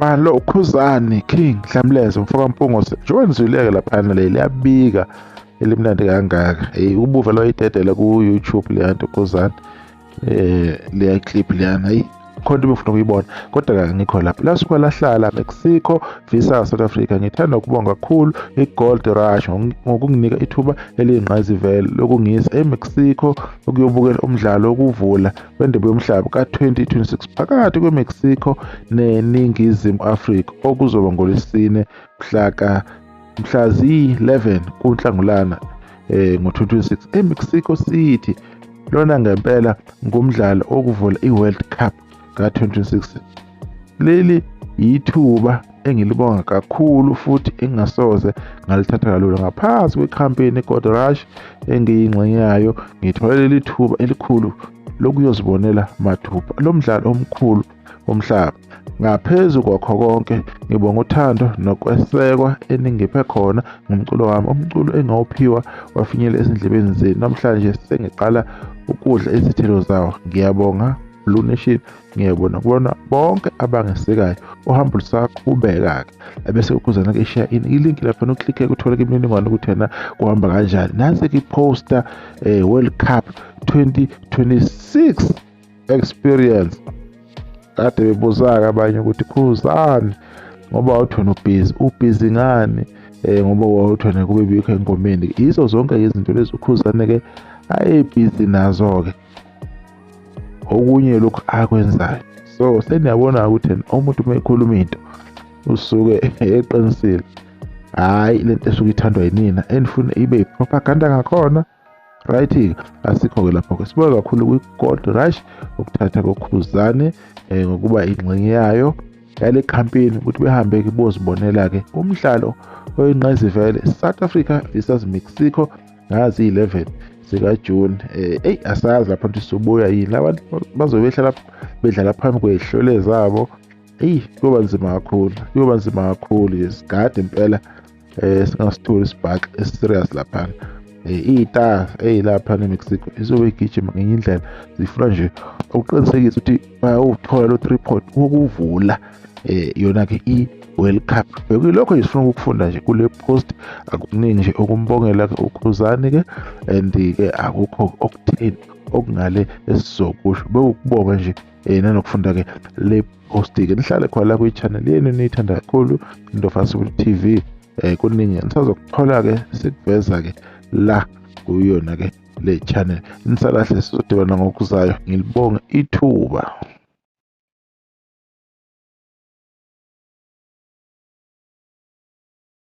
Bani lo uKhuzani King Hlamleze umfoka Mpungose njengoba nizwileke laphana le liyabika elimnandi kangaka. Hey, ubuve loyidedela ku YouTube leya nto Khuzani, leya clip leyana, hayi khona into ebengifuna ukuyibona kodwa angikho lapho. Lasuka lahlala Mexico visa South Africa. Ngithanda ukubonga kakhulu i-Gold Rush ngokunginika ithuba eliyingqayizivele lokungisa eMexico ukuyobukela umdlalo wokuvula wendebe yomhlaba ka-2026 phakathi kweMexico neNingizimu Afrika okuzoba ngoLwesine mhla ziyi-11 kuNhlangulana ngo-2026 eMexico City. Lona ngempela ngumdlalo wokuvula i-World Cup ka-2026. Leli yithuba engilibonga kakhulu futhi engingasoze ngalithatha kalula. Ngaphansi kwekhampeni Gold Rush engiyingxenye yayo, ngithole leli thuba elikhulu lokuyozibonela mathupha lo mdlalo omkhulu womhlaba. Ngaphezu kwakho konke, ngibonga uthando nokwesekwa eningiphe khona ngomculo wami, umculo engawuphiwa wafinyelela ezindlebeni zenu. Namhlanje sengiqala ukudla izithelo zawo. Ngiyabonga Blue Nation, ngiyabona kubona bonke abangesekayo. Uhambo lusaqhubeka-ke. Ebese uKhuzani-ke eshiya ini ilinki lapha noklikhe kutholeke imininingwane ukuthi yena kuhamba kanjani. Nansi-ke i-poster World Cup 2026 experience. Kade bebuza-ke abanye ukuthi Khuzani ngoba wawuthi wena ubhizi, ubhizi ngani? Ngoba wawuthi wena kube bikho engomeni. Yizo zonke izinto lezi uKhuzani-ke ayebhizi nazo-ke. Okunye lokhu akwenzayo. So seniyabona ukuthi umuntu uma ekhuluma into usuke eqinisile. Hhayi lento esuke ithandwa yinina enifuna ibe i-propaganda ngakhona. Right-ke asikho-ke lapho-ke. Sibonge kakhulu kwi-Gold Rush ukuthatha koKhuzani ngokuba ingxenye yayo yale campaign ukuthi behambe-ke bozibonela-ke umdlalo oyingqayizivele South Africa versus Mexico ngazi 11 zikaJune. Eyi asazi lapho ukuthi sizobuya yini, abantu bazobe behlala bedlala phambi kwey'hlwele zabo. Eyi kuyoba nzima kakhulu, kuyoba nzima kakhulu nje, sigade impela singasitholi isibhaxi esi-serious laphana. Iy'star ey'laphana eMexico izobe igijima ngenye indlela, zifuna nje ukuqinisekisa ukuthi bayawuthola lo 3 point wokuvula yona-ke i-World Cup. Bekuyilokho nje sifuna ukukufunda nje kule post, akukuningi nje ukumbongela-ke uKhuzani-ke and-ke akukho okutheni okungale esizokusho, bekukubonga nje nanokufunda-ke le post-ke. Nihlale khona la kwi-channel yenu eniyithanda kakhulu Ndofasibili TV. Kuningi nisazokuthola-ke sikuveza-ke la kuyona-ke le channel. Nisalahle, sizodibana ngokuzayo. Ngilibonge ithuba.